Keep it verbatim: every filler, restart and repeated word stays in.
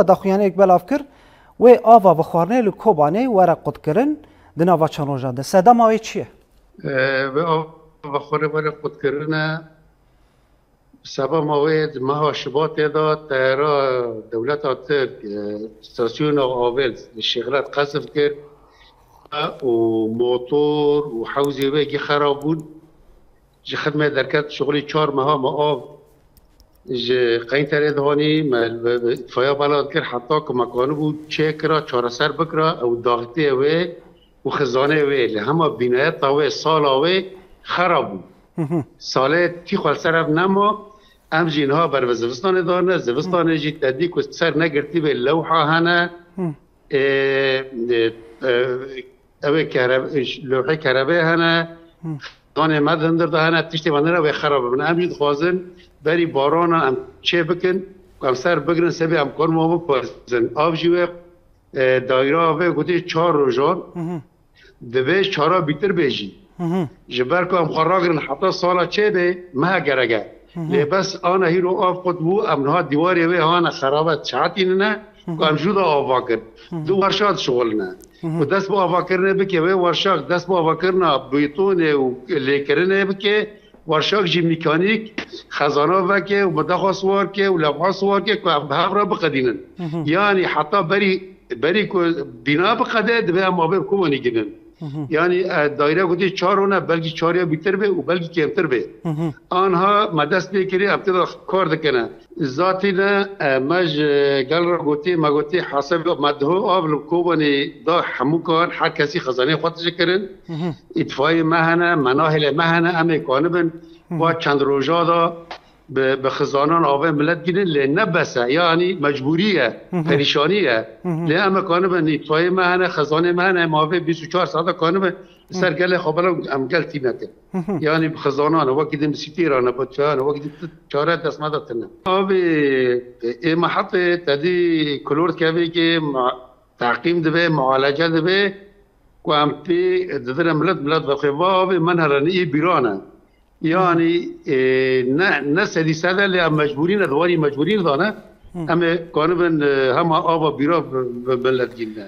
Daxuyaniyek belav kir, wê ava bi xwarinê li Kobanê were qutkirin di nava çend rojan de. Sedema wê çi ye? Ee, Wê ava xwarinê were qutkirine, sedema wê di meha Şibatê de teyara dewleta Tirk, e, stasyona avê li Şêxlet qesf kir û motor û hewzê wê gî xerab bûn. Ji xidmê derket, şixulî çar meha me av ji qeynterê dihanî, me bi, bi îtfaya belav dikir, heta ku me kanibû çêkira, çareser bikira, ew daxitê wê û xizanê wê li hema bînayeta wê, sala wê xera bû. Salê tî xwe li ser ev nema, em jî niha ber bi zivistanê darine, zivistanê jî te dî ku ser negirtî bê lewha hene, ê, ê, e, ew ê kereb-, lewhê kerebê hene, danê me di hundir de hene, tiştê me nere wê xera bibin. Em jî dixwazin berî barana em çê bikin, ku em ser bigrin, sebê em karin wan biparêzin. Av jî wê, e, daîra avê gotê çar rojan, divê çara bîtir bê jî. Ji ber ku em xwe ragirin heta sala çê bê, meha gerek e. Lê bes ana hîro av qut bû, em niha dîwarê wê hane xerabe çehatînine, ku em jû de ava kir. Du werşa dişixuline. Ku dest bi avakirinê bike, wê werşak dest bi avakirina bîtonê û lêkirinê bike, werşak jî mîkanîk xezana veke û midaxa siwar ke û lewha siwar ke, ku em bi hev re biqedînin. Yanî heta berî, berî ku bîna biqede, divê em avê bi Kobanî gînin. Yanî, e, daîre gotî çar rûne, belkî çar ya bîtir bê û belkî kêmtir bê. Anha me dest pê kirî, em tê de kar dikine. Zatî ne, e, me ji gel re gotî, me gotî heseb me diho av li Kobanî da hemû kan, her kesî xezanê xwe tije kirin. Îtfayê me hene, menahilê me hene, em ê kanibin va çend roja da bi, bi xizanan avê milet gînin, lê ne bes e, yanî mecbûrî ye, perîşanî ye. Lê em ê kanibin, îtfayê me hene, xezanê me hene, em avê bîst û çar saeta kanibin, li ser gelê xwe bela em gel tî nekin. Yanî bi xizanan e, wekî din bi sîtîran e, bi çayan e, wekî din tu çare dest me de tune. Avê ê me hetê te dî kulor dikevê kê ma-, teqîm dibe, mualece dibe, ku em pê didire milet, milet vexwe va avê me nere, ne ê bîran e. Yanî, e, ne, ne sedî sed e, lê em mecbûrî ne, di warî mecbûrî de ne. Em ê kanibin, e, hema ava bîra bi, bi milet gîne.